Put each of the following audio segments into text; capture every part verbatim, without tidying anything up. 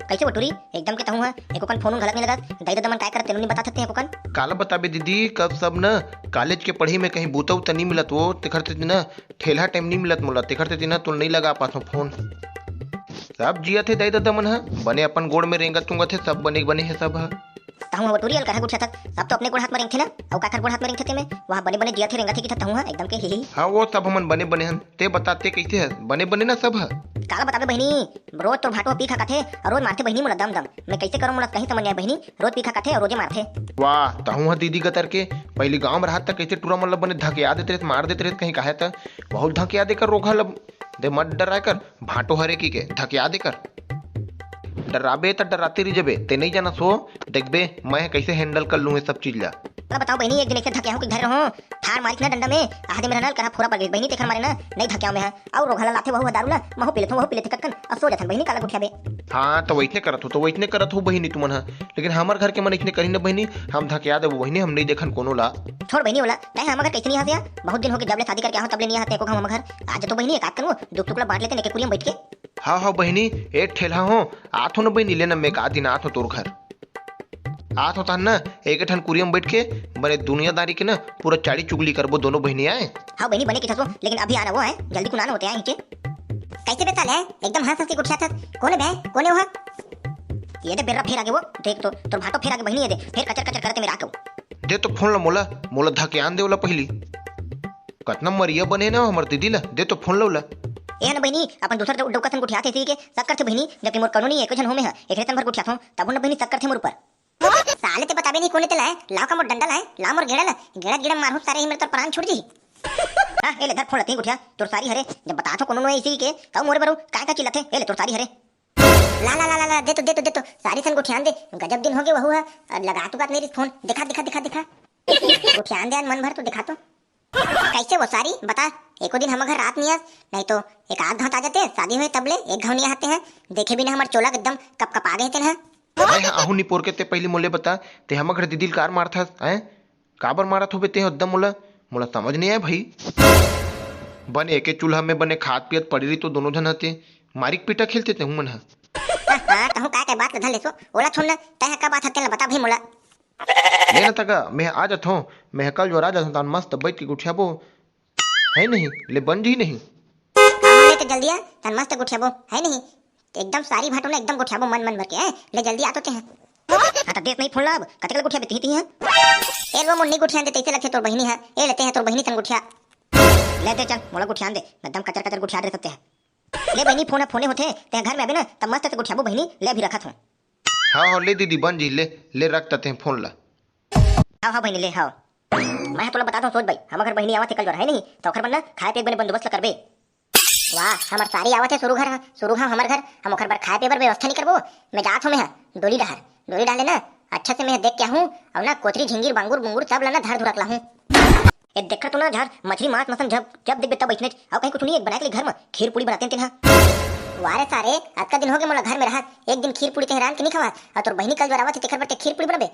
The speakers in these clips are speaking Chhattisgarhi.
कइसे वो टूरी? एकदम के तहूँ ह, एको कन फोन उन घलक नइ लगस। दाई ददा मन काय करत तेनो नइ बतात हते एको कन। काला बताबे दीदी, कब सब न कॉलेज के पढ़ई में कहीं बूता उता नइ मिलत वो, तेखर सेती न ठेलहा टाइम नइ मिलत मोला, तेखर सेती न तोला नइ लगा पाथों फोन। सब जियत हे दाई ददा मन ह, बने अपन गोड़ में रेंगत चुंगत हे, सब बने बने हे सब ह। तहूँ ह वो टूरी अलकरहा गुठियाथस, सब तो अपने गोड़ हाथ में रेंगथे न, अउ काखर गोड़ हाथ में रेंगथे तेमे, वहाँ बने बने जियत हे रेंगत हे कि तहूँ ह एकदम के ही ही। हाँ, वो सब हमन बने बने हन, ते बता ते कइसे हस, बने बने न सब ह? काला बताबे बहिनी, रोज तोर भांटो ह पी खा खाथे, अउ रोज मारथे बहिनी मोला दम दम। मैं कइसे करंव मोला कहीं समझ नइ आय बहिनी, रोज पी खा खाथे अउ रोजे मारथे। वाह, तहूँ ह दीदी गतर के, पहिली गांव में रहत त कइसे टूरा मन ल बने धकिया देत रहेस, मार देत रहेस कहीं काहे त, बहुत धकिया दे कर रोगहा ल, दे मत डराय कर, भांटो हरे कहिके धकिया दे कर। डराबे त डराते रहि जबे, ते नइ जानस हो, देखबे मैं ह कइसे handle कर लूँ ये सब चीज ल। अरे बताओ बहिनी, एक दिन अइसे धकियाहूँ कि घर रहूँ, फार मारिस न डंडा में, आहा दे मेर ह न अलकरहा फोरा पड़ गइस बहिनी, तेखर मारे न नइ धकियावंव मैं ह। अउ रोगहा ल लाथे वहू ह दारू ल, महूँ पी लेथंव, वहू पी लेथे कक्कन, अउ सो जाथन बहिनी, काला गुठियाबे। हाँ, त वइसने करत हो, त वइसने करत हो बहिनी तुमन ह, लेकिन हमर घर के मन अइसने करही न बहिनी, हम धकिया देबो बहिनी, हम नइ देखन कोनो ला। छोड़ बहिनी ओला, तैं ह हमर घर कइसे नइ आहस या? बहुत दिन होगे, जब ले शादी करके आहूँ तब ले नइ आहस एको घांव हमर घर। आज तो बहिनी एक आध कन वो दुख सुख ला बांट लेतेन एके कुरिया म बइठ के। हाँ हाँ बहिनी, ए ठेलहा हो, आथों न बहिनी, ले न मैं एक आध दिन आथों तोर घर। आथों तहन न एके ठन कुरिया म बइठ के बने दुनियादारी के न पूरा चाड़ी चुगली करबो दोनों बहिनी आय। हाँ बहिनी, बने कहिथस वो, लेकिन अभी आना वो आय, जल्दी कुन आना वो ते आय हिचे। कइसे बे साले, एकदम हंस हंस के गुठियाथस। कोन ए बे, कोन ए वो? ये दे बेर्रा फेर आगे वो, देख तो, तोर भांटो फेर आगे बहिनी, ये दे, फेर कचर कचर करत हे मेर आके वो। दे तो फोन ला मोला, मोला धकियान दे ओला पहिली। कतना मरिया बने न हमर दीदी ला, दे तो फोन ला ओला। ए न बहिनी, अपन दूसर डौका सन गुठियाथे इसी के शक करथे बहिनी, जबकि मोर कोनो नइ हे, एको झन हों मैं ह, एकरे सन भर गुठियाथों, तभो न बहिनी शक करथे मोर ऊपर। साले ते बताबे नहीं कोन ए तेला, लाव का मोर डंडा ला, लाव मोर गेड़ा ला, गेड़ा गेड़ा मारहूँ सारे ही मेर तोर प्राण छूट जाही। हाँ, ए ले धर फोन ला तहीं गुठिया, तोर सारी हरे, जब बताथों कोनो नोहे इसी के, तब मोरे बरू, काय का चिल्लाथे, ए ले तोर सारी हरे। ला, ला, ला, ला, ला, दे तो, दे तो, दे तो, सारी सन गुठियान दे, गजब दिन होगे वहू ह, लगा तो बात नइ रिहिस फोन, देखा, देखा, देखा, देखा। गुठियान दे आज मन भर तो देखा तो। कइसे वो सारी, बता, एको दिन हमर घर रात नइ आस, नहीं तो एक आध घांव आ जाते, शादी होय तब ले, एक घांव नइ आते हैं, देखे बिना हमर चोला एकदम कपकपा गे तेन ह। मैं ह आहूँ निपोर के ते पहिली मोले बता, ते हमर घर दीदी ल कार मारथस, हैं? काबर मारत होबे ते एकदम मोला, मोला समझ नइ आय भाई। बने एके चूल्हा में बने खात पियत पड़ी रही तो दोनों झन हते, मारिक पीटा खेलते ते मन ह। हाँ, हाँ, तहूँ का के बात ल धर लेसो, ओला छोड़ न, तैं ह का बात हते ला बता भाई मोला। ले न तगा, मैं आ जाथों, मैं ह कल जोर आ जाथों, तान मस्त बैठ के गुठियाबो, है नहीं, ले बन जी नहीं। हाँ, हाँ, ले तो जल्दी आ, तान मस्त गुठियाबो, है नहीं, एकदम सारी भांटो ना, एकदम गुठियाबो मन मन भर के, हैं? ले जल्दी आ तो ते हैं। हाँ, त देत नहीं फोन ला अब, कतेक ले गुठियाबे तिही तिही, हैं? ए लो मुन्नी गुठियान दे, तइसे लगथे तोर बहिनी है, ए लेते हैं तोर बहिनी सन गुठिया। ले दे चल, मोला गुठियान दे, एकदम कचर कचर गुठिया दे सकते हैं। ले बहिनी, फोन ह फोने होथे, ते घर में आबे ना, तब मस्त से गुठियाबो बहिनी, ले अभी रखत हूँ। हाँ, हाँ, ले दीदी, बन जी, ले, ले रख तते फोन ला। हाँ, हाँ बहिनी, ले, हाँ। मैं तोला बताथों सोच भाई, हमर घर बहिनी आवत हे कल जोर, है नहीं, तो ओखर बर ना खाए पिए के बने बंदोबस्त ला करबे। वाह, हमर सारी आवत हे सुरू घर, सुरू घांव हमर घर, हम ओखर बर खाए पिए बर व्यवस्था नहीं करबो। मैं जात हूँ मैं ह, डोली डहर, डोली डहर ले ना, अच्छा से मैं देख के आहूँ, अउ ना कोचरी झिंगुर बांगुर बुंगुर सब ला ना धर धुरा के लाहूँ। ए देख तो ना झर, मछरी मांस मसन जब, जब देखबे तब अइसनेच, अउ कहीं कुछ नहीं, एक बनाए के लिए घर में खीर पूड़ी बनाते हैं तेन ह। वाह रे सारे, अतका दिन होगे मोला घर में रहत, एक दिन खीर पूड़ी कहीं रांध के नहीं खवात, अउ तोर बहिनी कल जोर आवत हे तेखर बर ते खीर पूड़ी बनाबे।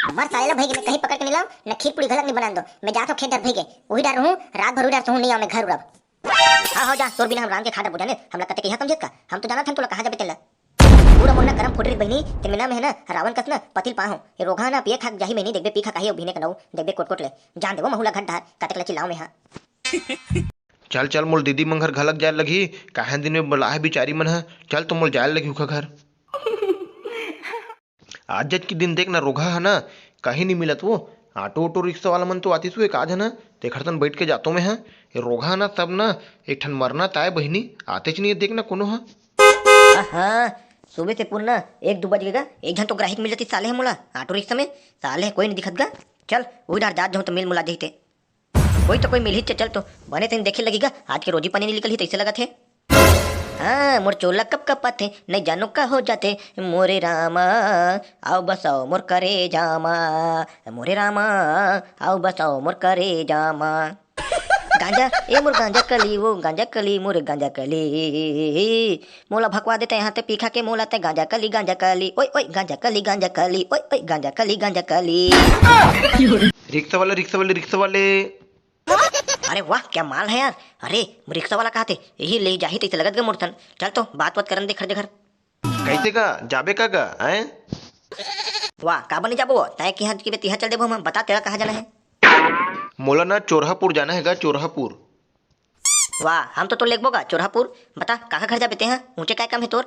हमर साले ला भइगे, मैं कहीं पकड़ के नहीं लाऊं, न खीर पूड़ी घलक नहीं बनान दो। मैं जात हूँ खेत डहर भइगे, उही डहर रहूँ, रात भर उही डहर सहूँ, नहीं आऊँ मैं घर उरब। हाँ, हाँ, जा, तोर बिना हम रांध के खा डरबो जाने, हमला कते कहिया समझे का? हम तो जानत हन तोला कहाँ जाबे तेला। पूरा मोर ना करम फूट रहिस बहिनी, तेन में ना मैं ह ना रावण कस ना पतिल पाहूँ। ये रोगहा ना पिए खा जाही बहिनी, देखबे पी खा काही अउ बिहने कनऊ, देखबे कोट कोट ले। जान देबो महू ला घट डहर, कतेक ला चिल्लाऊँ मैं ह। चल, चल, मोल दीदी मन घर घलक जाए लगही, काहे दिन में बलाहे बिचारी मन ह। चल तो मोल जाए लगही उखा घर। आज जच के दिन देख ना, रोगहा ह ना, कहीं नहीं मिलत वो। ऑटो ऑटो रिक्शा वाला मन तो आतिस वो एक आध ह ना, तेखर तन बैठ के जातो मैं ह। ये रोगहा ना सब ना, एक ठन मरना ताय बहिनी, आतेच नहीं है देख ना कोनो ह। हाँ, सुबह से पूरा ना एक दू बज गे गा, एक झन तो ग्राहक मिल जाती साले ह मोला, ऑटो रिक्शा में, साले ह कोई नहीं दिखत गा। चल, उही डहर जात जाहूँ तो मिल मुला जही ते। कोई तो कोई मिलही, चल तो, बने तेन देखे लगही गा, आज के रोजी पानी नहीं निकलही, तइसे लगत हे। हाँ, मोर चोला कपकपाथे, नहीं जानो का हो जाथे, मोरे रामा, आओ बसाओ मोर करेजा मा, मोरे रामा, आओ बसाओ मोर करेजा मा। गांजा, ए मोर गांजा कली, वो गांजा कली, मोरे गांजा कली, मोला भकवा देते यहाँ ते पीखा के मोला ते गांजा कली, गांजा कली, ओए, ओए, गांजा कली, गांजा कली, ओए, ओए, गांजा कली, गांजा कली। रिक्शा वाले, रिक्शा वाले, रिक्शा वाले। अरे वाह, क्या माल है यार। अरे, रिक्शा वाला कहा थे, यही ले जाही तइसे लगत गा मोर तन। चल तो, बात बात करन दे खड़ दे घर। कइसे गा? जाबे का गा? हैं? वाह, काबर नहीं जाबो? तैं किहाँ के बेतिहा चल देबो, हम बता तेला कहाँ जाना हे? मोला ना चोरहापुर जाना हे गा, चोरहापुर। वाह, हम तो तोर लेगबो गा चोरहापुर। बता, काका घर जाबे तेहा? ऊँचे काय काम हे तोर?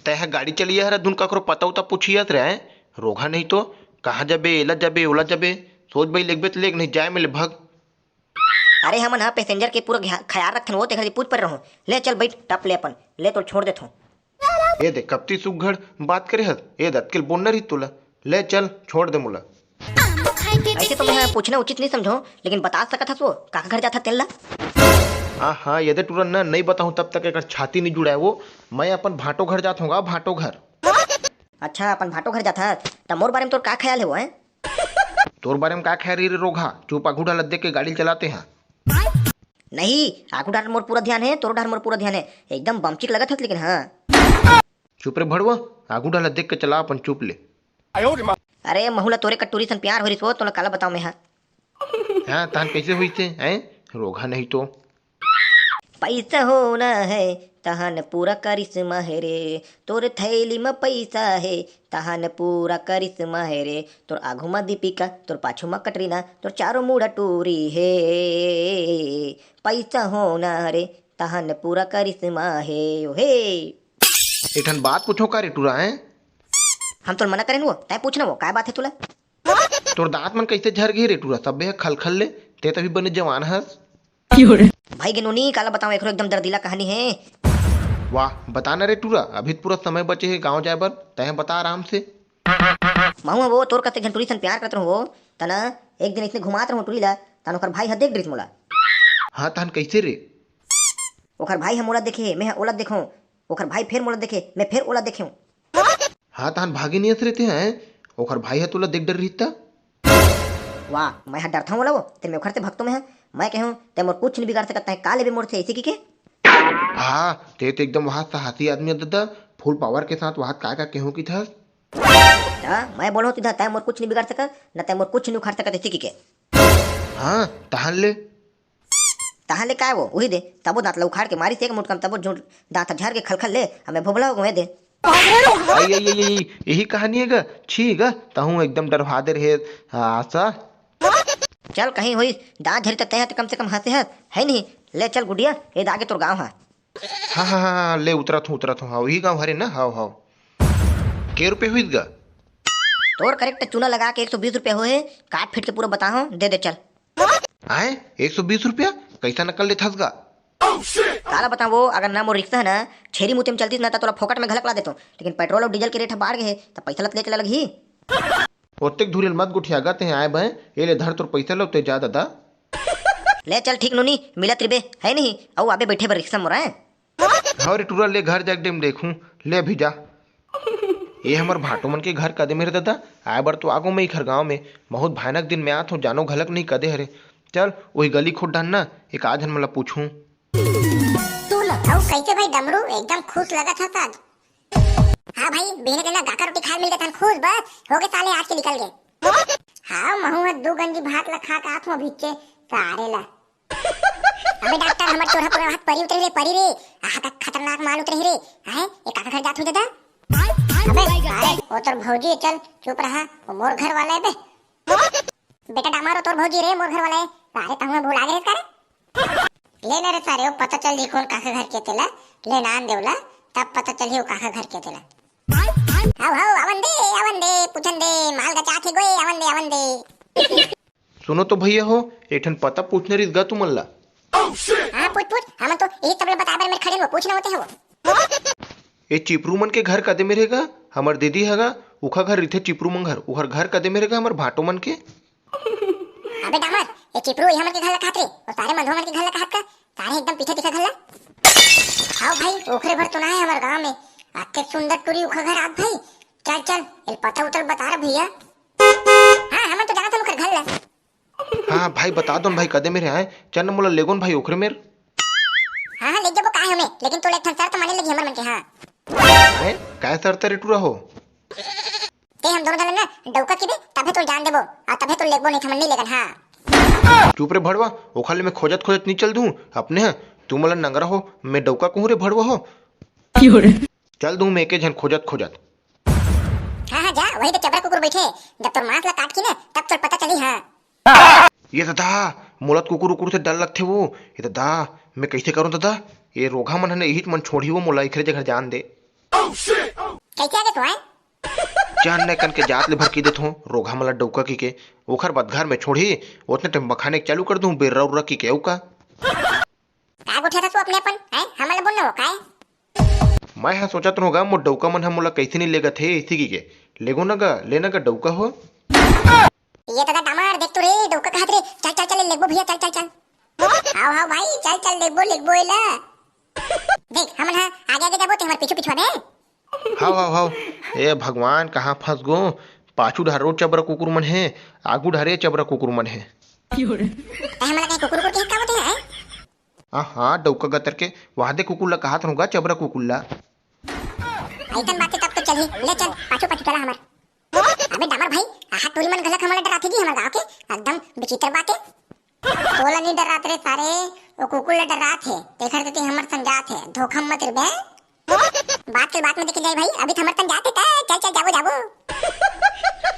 तैं ह गाड़ी चलिया हरा, धुन काकरो पता उता पूछियत रहे, रोगहा नहीं तो। कहाँ जाबे, एला जाबे, ओला जाबे। सोच भाई, लेगबे त लेग, नहीं जाए में ले भग। अरे, हमन ह पैसेंजर के पूरा ख्या-, ख्याल रखथन, वो तेखर पूछ पर रहूं। ले चल बैठ, टप ले अपन, ले तोर छोड़ देथों। ए दे, कपती सुघड़ बात करे हस। ए दे, अतकेल बोलना रही तोला। ले चल, छोड़ दे मोला। ऐसे तो मैं पूछना उचित नहीं समझो, लेकिन बता सकत हस वो, काका घर जाथा तेल ला? हाँ, हाँ, ये दे टूरा ना, नहीं बताऊं तब तक एकर छाती नहीं जुड़ाए वो। मैं अपन भाटो घर जात हूँ गा, भाटो घर। अच्छा, अपन भाटो घर जाथा, त मोर बारे में तोर का ख्याल हे वो, हैं? तोर बारे में का ख्याल रही रे रोगहा? चुप, आघू डाल देख के गाड़ी चलाते हैं। नहीं, आघू डार मोर पूरा ध्यान हे, तोरो डार मोर पूरा ध्यान हे। एकदम बमचिक लगत हस लेकिन, हाँ। चुप रे भड़वा, आघू डाल देख के चला अपन चुप ले। अरे महू ला तोरे कटोरी सन प्यार हो रिस वो, तोला काला बताओ मैं, हाँ। हाँ, तहन कैसे होइस ते, हैं? रोगहा नहीं तो। पैसा होना है, तहन पूरा करिश्मा हे रे। तोर थैली म पैसा हे, तहन पूरा करिश्मा हे रे। तोर आघू म दीपिका, तोर पाछू म कटरीना, तोर चारों मुड़ा टूरी हे। पैसा होना रे, तहन पूरा करिश्मा हे, ओ हे। एक ठन बात पूछो का रे टूरा, हैं? हम तोर मना करेन वो, तैं पूछ ना वो, काय बात हे तोला? तोर दांत मन कैसे झर गे रे टूरा? तब्बे ह खलखल ले, ते तभी बने जवान हस। भाई गे नोनी, काला बताओ, एकरो एकदम दर्दीला कहानी हे। वाह, बता ना रे टूरा, अभी त पूरा समय बचे हे गांव जाए बर, तैं बता आराम से। महू वो तोर कस एक झन टूरी सन प्यार करत रहूं वो, तना एक दिन इसने घुमात रहूं टूरी ला, तन ओकर भाई ह देख डरिस मोला। हाँ, तहन कैसे रे? ओकर भाई ह मोला देखे, मैं ह ओला देखों, ओकर भाई फेर मोला देखे, मैं फेर ओला देखेंव। हाँ, तहन भागे नियस रहिते हैं, ओखर भाई ह तोला देख डर रहिस त। वाह, मैं ह डरथंव ओला वो, ते मैं ओखर से भगतो मैं ह। मैं कहूँ, ते मोर कुछ नहीं बिगाड़ सकत, तैं का लेबे मोर से, ऐसे की के? हाँ, ते तो एकदम वहाँ साहसी आदमी है दादा, फुल पावर के साथ वहाँ काय का कहूँ की थस। त मैं बोलहूँ सीधा, तैं मोर कुछ नहीं बिगाड़ सकत, न तैं मोर कुछ नहीं उखाड़ सकत, ऐसे की के? हाँ, तहन ले। तहाँ ले काय वो, उही दे, तबो दांत ला उखाड़ के मारिस एक मुटकम, तबो झूठ दांत झर के खलखल ले, हमें भोभला हो गए दे। आई, आई, आई, आई, यही कहानी है गा? छी गा, तहूँ एकदम डरवा दे रहे, आशा। चल, कहीं होई, दांत झरी त तैं ह त कम से कम हंसे हस, है नहीं? ले चल गुडिया, ए दागे तोर गांव हा। हाँ, हाँ, हाँ, हाँ, ले उतरत हूँ, उतरत हूँ, हाँ, वही गांव हरे ना, हाव, हाव। के रुपये हुई गा? तोर करेक्ट चूना लगा के एक सौ बीस रुपये हो हे, काट फिट के पूरा बताहूँ, दे दे चल। आए, एक सौ बीस रुपया? कैसा नकल लेथस गा? काला बताओ वो, अगर ना मोर रिक्शा है ना, छेरी मुते में चलतीस ना, त तोला फोकट में घलक ला देतो, लेकिन पेट्रोल और डीजल के रेट ह बाढ़ गए हे, त पैसा लत ले चला लगही। ओतेक धुरियन मत गोठिया गा, तें आए बहे, ए ले धर तोर पैसा लो, ते जा दादा। ले चल ठीक नोनी, मिलत रिबे, है नहीं? अउ आबे बैठे बर रिक्शा मोर, हैं? हाँ रे टूरा, ले घर जाके डेम देखूं, ले अभी जा। ए हमर भाटो मन के घर कदे मेरे दादा, आए बर तो आगो मैं इखर गांव में, बहुत भयानक दिन में आत हो, जानो घलक नहीं कदे हरे। चल, वही गली खोट डहन ना, एक आध झन मन ला पूछूं। तू ल-, अउ कैसे भाई डमरू, एकदम खुश लगत हस आज? हाँ भाई, बिहने के ना गाका रोटी खाए मिल गए तहन खुश, बस, हो गए साले आज के निकल गए। हाँ, महू ह दू गंजी भात ला खा के आत हूँ अभी चे, सारे ला। अबे डॉक्टर, हमर चोरहा पूरा हाथ परी उतरे रे, परी रे। आह, का खतरनाक माल उतरे रे। हैं? ये काका घर जात हूँ दादा? अबे, अरे, वो तोर भौजी है, चल, चुप रहा। वो मोर घर वाला है बे। बेटा डामर, वो तोर भौजी रे, मोर घर वाला है। अरे, तहूँ भुला गए का रे? ले ना रे सारे, वो पता चल जी कौन काका घर के तेला। ले ना आन देवला, तब पता चल ही वो काका घर के तेला। हाव, हाव, आवन दे, आवन दे, पूछन दे, माल गचात हे गोए, आवन दे, आवन दे। सुनो तो भैया हो, एक ठन पता पूछना रिस गा तुमन ला। हाँ, पूछ, पूछ, हमन तो यही सब ले बताए बर मेर खड़े हो, पूछ ना होते हो। ए चिपरू मन के घर कदे में रहेगा? हमर दीदी हगा, उखा घर रिथे चिपरू मन घर, उखर घर कदे में रहेगा हमर भाटो मन के? अबे डामर, ए चिपरू ये हमन के घर ला कहत रे, और सारे मंधवा मन के घर ला कहत का? सारे एकदम पीछे दिखा घर ला। हाव भाई, ओखरे भर तो ना है हमर गांव में, अतेक सुंदर टूरी उखा घर आत भाई। चल, चल, एल पता उतर बता रे भैया। हाँ, हमन तो जानत हन ओखर घर ला। हाँ, हाँ, भाई, बता दो न भाई, कदे मेर हे, चल न मोला लेगोन भाई, ओखरे मेर। हाँ, हाँ, ले जबो, काय हमें, लेकिन तोला एक ठन शर्त माने लगी हमर मन के, हाँ। हैं? काय शर्त रे टूरा हो? ते हम दोनों जन ना डौका की दे, तभे तोल जान देबो, आ तभे तोल लेगबो, नहीं त हमन नहीं लेगन, हाँ। चुप रे भड़वा, ओखर ले मैं खोजत खोजत नहीं चल दूँ, अपने ह, तू मोला नंगरा हो, मैं डौका कहूँ रे भड़वा हो। चल दूं मैं एके झन खोजत खोजत। हाँ हाँ जा, वही तो चबरा कुकुर बैठे, जब तोर मांस ला काट की ना तब तोर पता चली। हाँ। ये दादा, मोला तो कुकुर उकुर से डर लगथे वो। ये दादा, मैं कैसे करूं दादा? ये रोगहा मन हने इहिच मन छोड़ी वो मोला इखरे जगह जान दे। कैसे आगे तू आए? जान ने कन के जात ले भरकी देथों, रोगहा मन ला डौका की के, ओखर बाद घर में छोड़ी, ओतने टाइम बखाने के चालू कर दूं, बेर्रा उर्रा की के, अउ का? का गोठियाथस वो अपने अपन, हैं? हमन ल बोल न वो, काय? मैं हा सोचत रहूं गा, मोर डौका मन हा मोला कइसे नइ लेगत हे, इसी की के। लेगो न गा, ले न गा डौका हो। ये तो दा डामर, देख तो रे, डौका कहत रे। चल, चल, चल, लेगबो भैया, चल, चल, चल। हाव, हाव भाई, चल, चल, लेगबो, लेगबो एला। देख, हमन हा आगे, आगे जाबो, ते हमर पीछू, पीछू आबे। हाव, हाव, हाव। ए भगवान, कहाँ फंस गो? पाछू डहर ओ चबरा कुकुर मन हे, आगू डहर ए चबरा कुकुर मन हे। तैं हमला कहीं कुकुर, कुकुर कहे का होथे, हैं? आ हाँ, डौका गतर के, वादे कुकुर ला कहात रहूं गा, चबरा कुकुर ला। अइसन बात हे तब तो चलही, ले चल, पाछू पाछू चला हमर। अबे डामर भाई, आहा टूरी मन घलक हमला डराथे जी हमर गांव के, एकदम विचित्र बात हे। तोला नहीं डरात रे सारे, वो कुकुर ला डरात हे, तेखर ते हमर संग जात हे, धोखा मत रे बे। बात के बात में देखे जाए भाई, अभी तो हमर संग जात हे, चल चल जाबो जाबो।